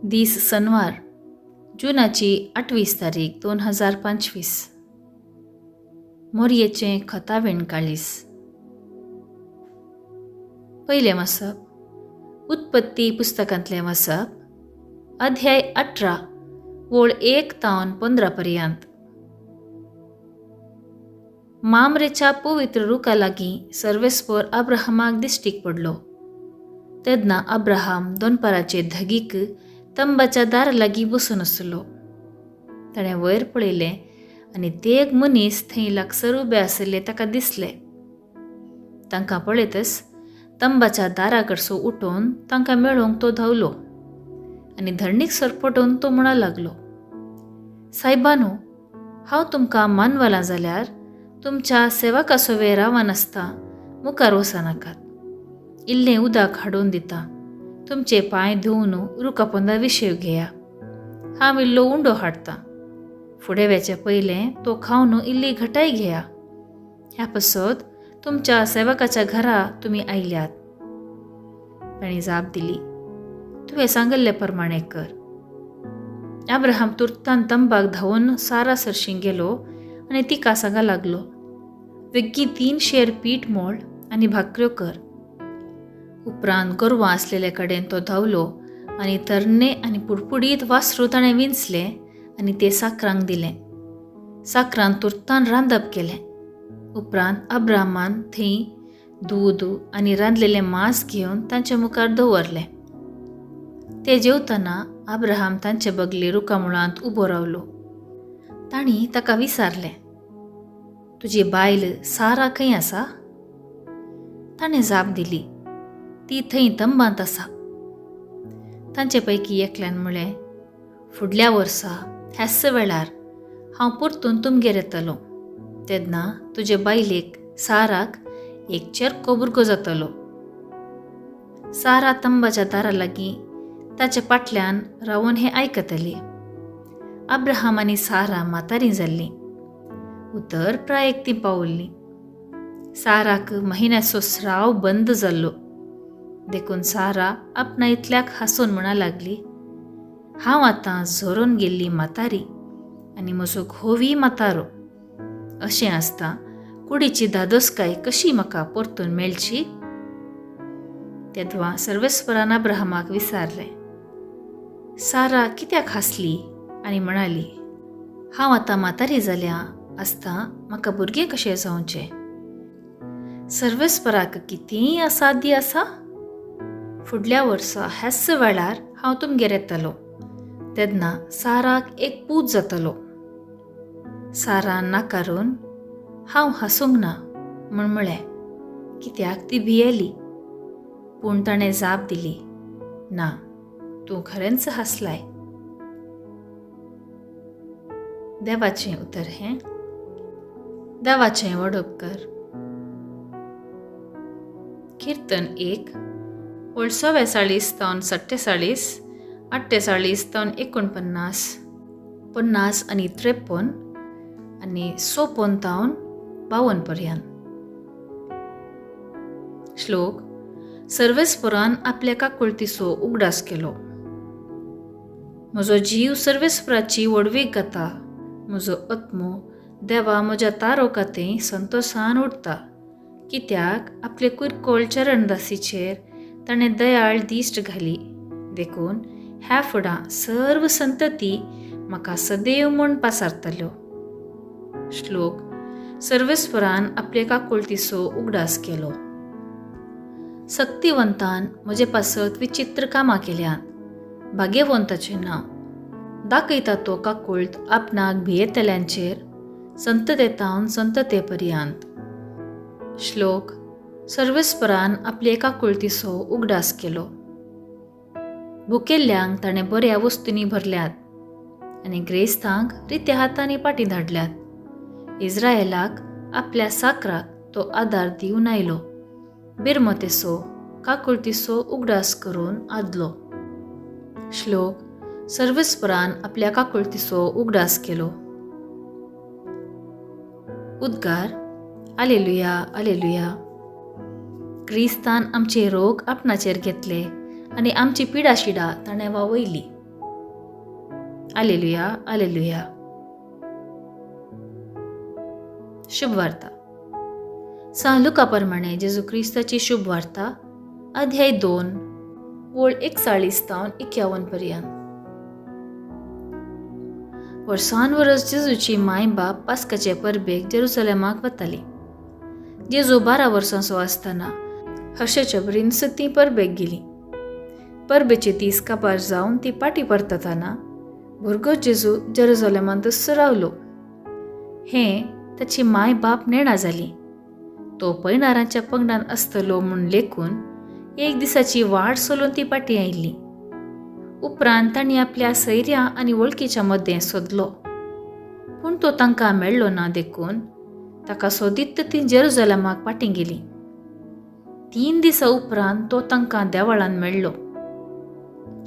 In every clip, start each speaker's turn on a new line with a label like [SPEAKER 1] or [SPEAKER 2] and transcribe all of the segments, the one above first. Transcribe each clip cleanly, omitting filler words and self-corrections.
[SPEAKER 1] दीस सनवार, जुनाची 28 तारीख 2025. मोरयेचें खतावेण काळीस. पयलें वाचप उत्पत्ती पुस्तकांतलें वाचप, अध्याय 18 वळ 1 तावन 15 पर्यंत. मामरेच्या पवित्र रुखा लागीं सर्वेस्पर अब्राहमाक दिश्टीक पडलो. तेन्ना अब्राहम दनपाराचे धगीक तंबाच्या दारा लागीं बसून आसलो. ताणें वयर पळयलें आनी ते एक मनीस थंय लागसर उबे आशिल्ले ताका दिसले. तांकां पळयतच तंबाच्या दारा कडसो उठून तांकां मेळोवंक तो धांवलो आनी धरणीक सरपटून तो म्हणा लागलो, सायबानो, हांव तुमकां मानवलां जाल्यार तुमच्या सेवका सोवे रावनासता मुखार वचनाकात. इल्लें उदक हाडून दिता, तुमचे पांय धुवन रुखा पोंदा विशेव घेया. हांव इल्लो उंडो हाडटा, फुडें वेचे पयलें तो खावन इल्ली घटाय घेया. ह्या पासत तुमच्या सेवकाच्या घरा तुमी आयल्यात. तांणी जाप दिली, तुवें सांगिल्ले प्रमाणे कर. अब्राहम तुर्तान तंबाक धांवून सारा सरशीं गेलो आनी तिका सांगा लागलो, वेगीं 3 शेर पीठ मोळ आनी भाकऱ्यो कर. उपरांत गोरवां आसलेले कडेन तो धांवलो आनी तरणे आनी पुडपुडीत वासरू ताणें विंचलें आनी ते साकरांक दिलें. साकरान तुर्तान रांदप केलें. उपरांत अब्राहमान थंय दूद आनी रांदलेलें मांस घेवन तांचे मुखार दवरलें. ते जेवतना अब्राहम तांचे बगले रुखा मुळांत उबो रावलो. तांणी ताका विचारलें, तुजी बायल सारा खंय आसा? ताणें जाप दिली, ती थंय तंबांत आसा. तांचे पैकी एकल्यान म्हळें, फुडल्या वर्सा ह्याच वेळार हांव परतून तुमगेर येतलो, तेन्ना तुजे बायलेक साराक एक चेरको भुरगो जातलो. सारा तंबाच्या दारा लागीं ताच्या फाटल्यान रावन हें आयकतली. अब्राहम आनी सारा म्हातारी जाल्लीं, उतर प्रायेक तीं पावल्लीं. साराक म्हयन्याचो स्राव बंद जाल्लो, देखून सारा आपणा इतल्याक हांसून म्हणा लागली, हांव आतां झरोन गेल्ली म्हातारी आनी म्हजो घोवूय म्हातारो. अशें आसता कुडीची धादोसकाय कशी म्हाका परतून मेळची? तेदवा सर्वेस्परान अब्राहमाक विचारलें, सारा कित्याक हांसली आनी म्हणाली, हांव आतां म्हातारी जाल्या आसता म्हाका भुरगें कशें जावचें? सर्वेस्पराक कितेंय असाध्य आसा? फुडल्या वर्सा ह्याच वेळार हांव तुमगेर येतलो, तेन्ना साराक एक पूत जातलो. सारान नाकारून हांव हांसूंक ना म्हूण म्हळें, कित्याक ती भियेली. पूण ताणें जाप दिली, ना, तूं खरेंच हांसलाय. देवाचें उतर हें. देवाचें वडप कर. किर्तन 1 वळ 44 तावन 47, 48 तावन 49, 50 आनी 53 आनी 54 तावन 52 पर्यंत. श्लोक सर्वेस्परान आपल्या काकुळतीचो उगडास केलो. म्हजो जीव सर्वेस्पराची व्हडवीक गाता, म्हजो आत्मो देवा म्हज्या तारोकातें संतोसान उरता, कित्याक आपले कुरकोळ चरणदासीचेर ताणें दयाळ दिश्ट घाली. देखून ह्या फुडां सर्व संतती म्हाका सदैव म्हूण पासारतल्यो. श्लोक सर्वेस्परान आपले काकुळतीचो उगडास केलो. सक्तिवंतान म्हजे पासत विचित्र कामां केल्यांत, भाग्यवंताचें नांव दाखयता तो काकुळत आपणाक भियेतल्यांचेर संततेतावन संतते पर्यंत. श्लोक सर्वेस्परान आपले काकुळतीचो उगडास केलो. भुकेल्ल्यांक ताणें बऱ्या वस्तूंनी भरल्यात आनी ग्रेस्तांक रित्या हातांनी पाटी धाडल्यात. इस्रायलाक आपल्या साकराक तो आदार दिवन आयलो, बिरमतेचो काकुळतीचो उगडास करून आदलो. श्लोक सर्वेस्परान आपल्या काकुळतीचो उगडास केलो. उद्गार आलेलुया आलेलुया. क्रिस्तान आमचे रोग आपणाचेर घेतले आनी आमची पिडाशिडा ताणें वावयली. आलेलुया, आलेलुया. शुभ वार्ता. सां लुका प्रमाणे जेजू क्रिस्ताची शुभ वार्ता, अध्याय 2, वळ 41 तावन 51 पर्यंत. वर्सान वरस जेजूची माय बाप पास्काचे परबेक जेरुसलेमाक वताली. जेजू 12 वर्सांचो आसतना हर्षाच्या बरीन ती परबेक गेली. परबेचे दीस काबार जावन ती पाटी परतताना भुरगो जेजू जेरुसलेमांतच रावलो. हें ताची माय बाप नेणा जाली. तो पयणारांच्या पंगडान आसतलो म्हूण लेखून एक दिसाची वाट सोलून ती पाटी आयिल्ली. उपरांत तांणी आपल्या सैऱ्या आनी वळखीच्या मदें सोदलो, पूण तो तांकां मेळ्ळो ना. देखून ताका सोदीत ती जेरुजलमाक पाटी गेली. 3 दिसां उपरांत तो तांकां देवळान मेळ्ळो.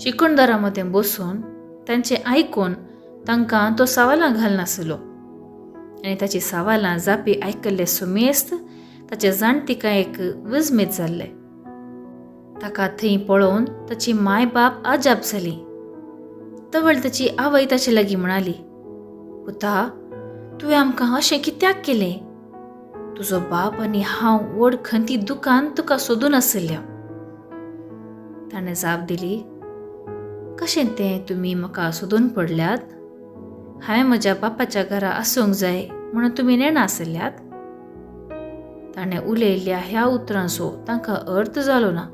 [SPEAKER 1] शिकणदारा मदें बसून तांचें आयकून तांकां तो सवालां घालनासलो आनी ताची सवालां जापी आयकल्ले सुमेस्त ताचे जाणतिकायेक विजमीत जाल्ले. ताका थंय पळोवन ताची माय बाप आजाप जाली. तवळ ताची आवय ताचे लागीं म्हणाली, पुता, तुवें आमकां अशें कित्याक केलें? तुजो बाप आनी हांव व्हड खंती दुकान तुका सोदून आशिल्ल्या. ताणें जाप दिली, कशें तें तुमी म्हाका सोदून पडल्यात? हांवें म्हज्या बापाच्या घरा आसूंक जाय म्हणून तुमी नेणा आशिल्ल्यात? ताणें उलयल्ल्या ह्या उतरांचो तांकां अर्थ जालो ना.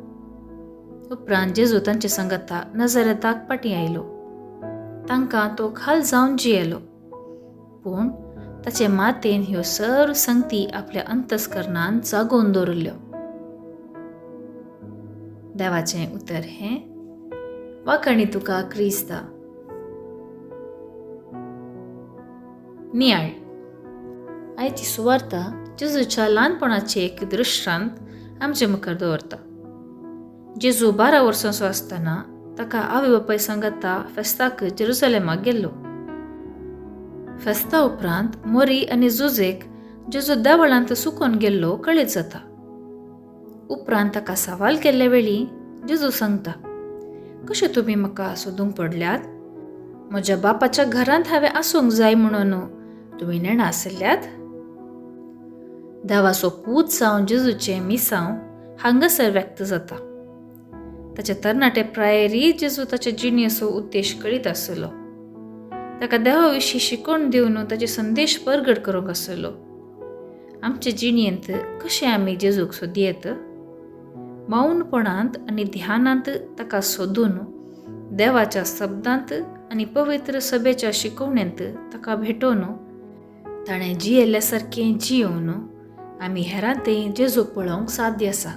[SPEAKER 1] उपरांत जेजू तांचे सांगाता नजरेताक पाटी आयलो. तांकां तो खाल जावन जियेलो, पूण ताचे मातेन ह्यो सर्व संगती आपल्या अंतस्करणान जागोवन दवरिल्ल्यो. देवाचें उतर हें. वाखाणी तुका क्रिस्ता. नियाळ. आयची सुवार्ता जेजूच्या ल्हानपणाचें एक दृश्टांत आमचे मुखार दवरता. जेजू 12 वर्सांचो आसतना ताका आवय बापाय सांगाता फेस्ताक जेरुसलेमाक गेल्लो. फेस्ता उपरांत मोरी आनी जुजेक जेजू देवळांत सुकोन गेल्लो कळीत जाता. उपरांत ताका सवाल केल्ले वेळी जेजू सांगता, कशें तुमी म्हाका सोदूंक पडल्यात? म्हज्या बापाच्या घरांत हांवें आसूंक जाय म्हणून तुमी नेणा आशिल्ल्यात? देवाचो पूत जावन जेजूचें मिसांव हांगासर व्यक्त जाता. ताचे तरणाटे प्रायरी जेजू ताचे जिणेचो उद्देश कळीत आसलो. ताका देवा विशीं शिकोवन दिवन ताचे संदेश परगट करूंक आसलो. आमचे जिणेंत कशें आमी जेजूक सोदयेत? मौनपणांत आनी ध्यानांत ताका सोदून देवाच्या शब्दांत आनी पवित्र सभेच्या शिकवणेंत ताका भेटोवन ताणें जियेल्ल्या सारकें जियोवन आमी हेरांतय जेजूक पळोवंक साध्य आसा.